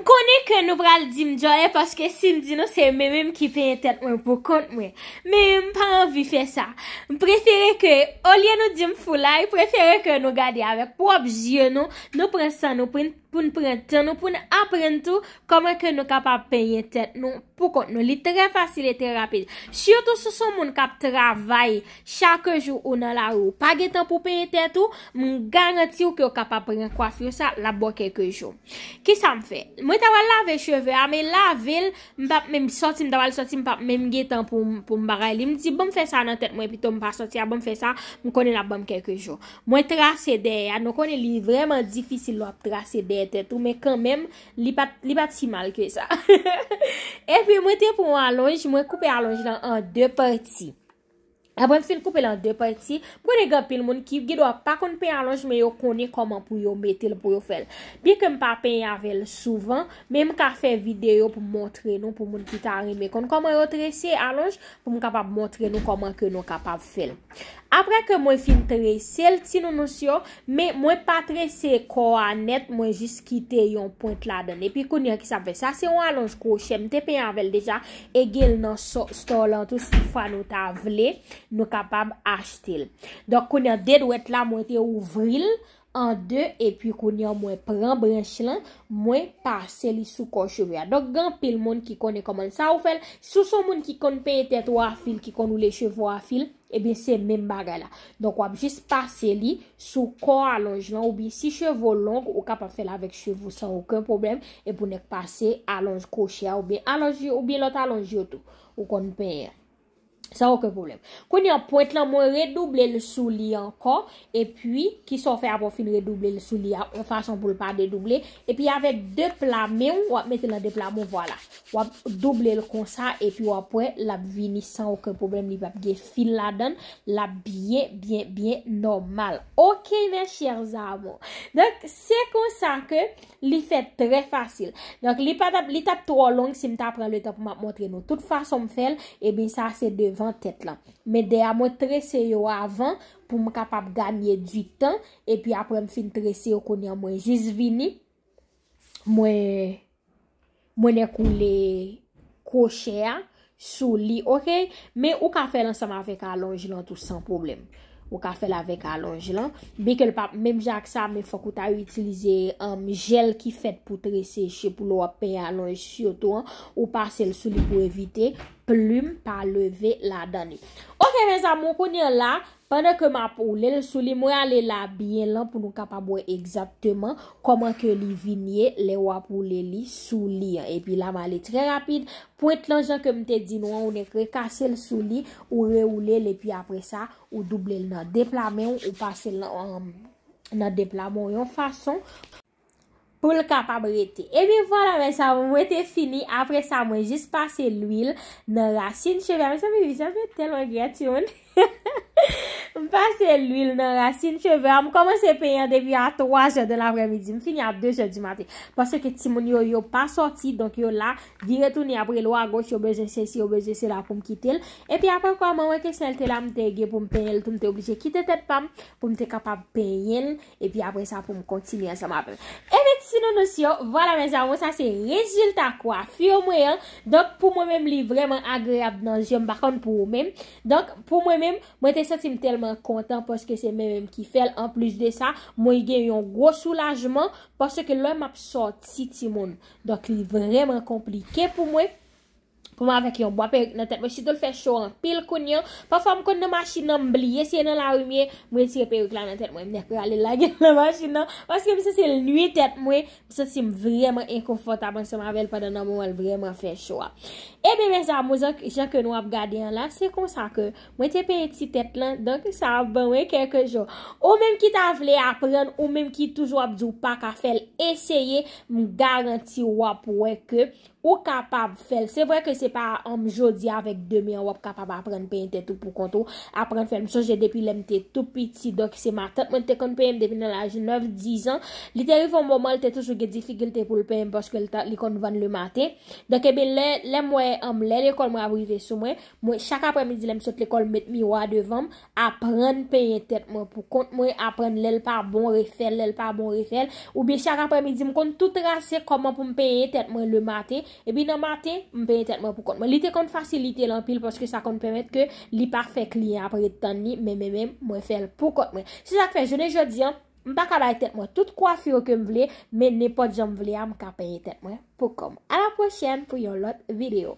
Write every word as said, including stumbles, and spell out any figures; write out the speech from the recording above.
Konnen ke nou pral di m djòlè paske si m di nou se mwen menm ki penyen tèt mwen pou kont mwen. Men m pa anvi fè sa. M prefere ke, olye nou di m foulay, prefere ke nou gade avèk pwòp zye nou, nou pran san nou pou n, pou n pran tan nou, pou n aprann tou kòman ke nou kapab penyen tèt nou pou kont nou. Li trè fasil e trè rapid. Sitou si w se yon moun k ap travay chak jou ou nan lari, ou pa gen tan pou penyen tèt ou, m garanti w ke w kapab pran kwafi w sa, l ap ba w kèk jou. Kisa m fè? Mwen ta pral lave cheve a, men lave l, m p ap menm sòti, m ta pral sòti, m p ap menm gen tan pou m, pou m bagay li. M di, bon, m fè sa nan tèt mwen, pito m pa sòti a, bon, m fè sa, m konnen l ap ban m kèk jou. Mwen trase dèyè a, nou konnen li vrèman difisil lè w ap trase dèyè tèt ou, men kanmenm, li pa t, li pa t si mal ke sa. Epi mwen te pran yon alonj, mwen koupe alonj lan an de pati. Apre m fin koupe l an de pati, m konnen gen anpil moun ki gen dwa pa konn penyen alonj, men yo konnen kòman pou yo mete l, pou yo fè l. Byenke m pa penyen avè l souvan, men m ka fè videyo pou m montre nou, pou moun ki ta renmen konn kòman yo trese alonj, pou m kapab montre nou kòman ke nou kapab fè l. Apre ke mwen fin trese l, ti nounous yo, men mwen pa trese kò a nèt, mwen jis kite yon pwent ladan l. Epi kounye a, kisa m fè? Sa se yon alonj kwochè, m te penyen avè l deja, e gen l nan sò-, store lan tou, si fwa nou ta vle, nou kapab achte l. Donk, kounye a, de dwèt la, mwen te ouvri l an de, epi kounye a, mwen pran branch lan, mwen pase li sou kò cheve a. Donk, gen anpil moun ki konnen kòman sa ou fè l. Si w se yon moun ki konn penyen tèt ou a fil, ki konn woule cheve w a fil, ebyen, se menm bagay la. Donk, w ap jis pase li sou kò alonj lan, oubyen si cheve w long, ou kapab fè l avèk cheve w san okenn pwoblèm, epi w nèk pase alonj kwochè a, oubyen alonj yo, oubyen lòt alonj yo tou, ou konn penyen. San okenn pwoblèm. Kounye a, pwent lan, mwen redouble l sou li ankò, epi, kisa w fè apre w fin redouble l sou li a, yon fason pou l pa dedouble, epi avèk de pla men w, w ap mete l nan de pla men w, vwala. W ap double l konsa, epi w ap wè, l ap vini san okenn pwoblèm, li p ap gen fil ladan l, l ap byen, byen, byen nòmal. Ok, mes chers amours. Donk, se konsa ke li fèt trè fasil. Donk, li pa t ap, li t ap twò long si m ta pran letan pou m ap montre nou tout fason m fè l, ebyen, sa se devan tèt lan. Men dèyè a, mwen trese yo avan pou m kapab ganye di tan, epi apre m fin trese yo, kounye a mwen jis vini, mwen, mwen nèk woule kwochè a sou li, ok? Men ou ka fè l ansanm avèk alonj lan tou san pwoblèm. Ou ka fè l avèk alonj lan. Byenke l p ap menm jan ak sa, men fòk ou ta itilize, um, jèl ki fèt pou trese che-, pou lè w ap penyen alonj sitou an, ou pase l sou li pou evite plim pa leve ladan li. Ok, mes amours, kounye a la, pandan ke m ap woule l sou li, mwen ale la byen lan pou nou kapab wè egzakteman kòman ke li vin ye lè w ap woule li sou li an. Epi la, m ale trè rapid. Pwent lan, jan ke m te di nou an, ou nèk rekase l sou li, ou rewoule l, epi apre sa, ou double l nan de pla men w, ou pase l nan, nan de pla men w yon fason pou l kapab rete. Ebyen, vwala, mes amours, mwen te fini. Apre sa, mwen jis pase lwil nan rasin cheve a. Mezanmi, vizaj mwen tèlman gri a, timoun. M pase lwil nan rasin cheve a. M kòmanse penyen depi a twa zè de laprèmidi. M fini a de zè di maten. Paske timoun yo, yo pa sòti, donk yo la, vire tounen ap rele w agoch, yo bezwen sesi, yo bezwen sela pou m kite l. Epi apre kòman mwen ke sèl te la, m te gen pou m penyen l tou, m te oblije kite tèt pa m pou m te kapab penyen l, epi apre sa pou m kontinye ansanm avè l. Ebyen, ti nounous yo, vwala, mes amours, sa se rezilta kwafi mwen an. Donk, pou mwen menm, li vrèman agreyab nan zye m, m pa konn pou ou menm. Donk, pou mwen menm, mwen te santi m tèlman kontan paske se mwen menm ki fè l. Anplis de sa, mwen gen yon gwo soulajman paske lè m ap sòti, timoun, donk, li vrèman konplike pou mwen. Pou m avèk yon bwa perik nan tèt mwen, sitou l fè cho anpil kounye a. Pafwa m konn nan machin nan, m bliye si e nan lari m ye, m retire perik la nan tèt mwen, m nèk rale l lage l nan machin nan, paske m santi l nwi tèt mwen, m santi m vrèman enkonfòtab ansanm avè l pandan nan moman l vrèman fè cho a. Ebyen, mes amours, jan, jan ke nou ap gade an la, se konsa ke mwen te penyen ti tèt lan, donk sa ap ban mwen kèk jou. Ou menm ki ta vle aprann, ou menm ki toujou ap di w pa ka fè l, eseye, m garanti w ap wè ke ou kapab fè l. Se vre ke se Se pa um, jodi avèk demen an w ap kapab aprann penyen tèt ou pou kont ou, aprann fè l. M sonje depi lè m te tou piti, donk se matant mwen te konn penyen m depi nan laj nèf, diz an. Li te rive yon moman, li te toujou gen difikilte pou l penyen m paske li konn vann le maten. Donk, ebyen, lè, lè m wè um, lè lekòl mwen ap rive sou mwen, mwen, chak aprèmidi, lè m sot lekòl, m met miwa devan m, aprann penyen tèt mwen pou kont mwen, aprann lè l pa bon, refè l, lè l pa bon, refè l. Oubyen chak aprèmidi, m konn tou trase kòman pou m penyen tèt mwen le maten. Epi nan maten, m penyen tèt mwen pou kont mwen. Li te konn fasilite l anpil paske sa konn pèmèt ke li pa fè kliyan ap ret tann li, men men men mwen fè l pou kont mwen. Se sa k fè jounen jodi an, m pa ka bay tèt mwen tout kwafi ke m vle, men nenpòt jan m vle a, m ka penyen tèt mwen pou kò m. A la pwochèn pou yon lòt videyo.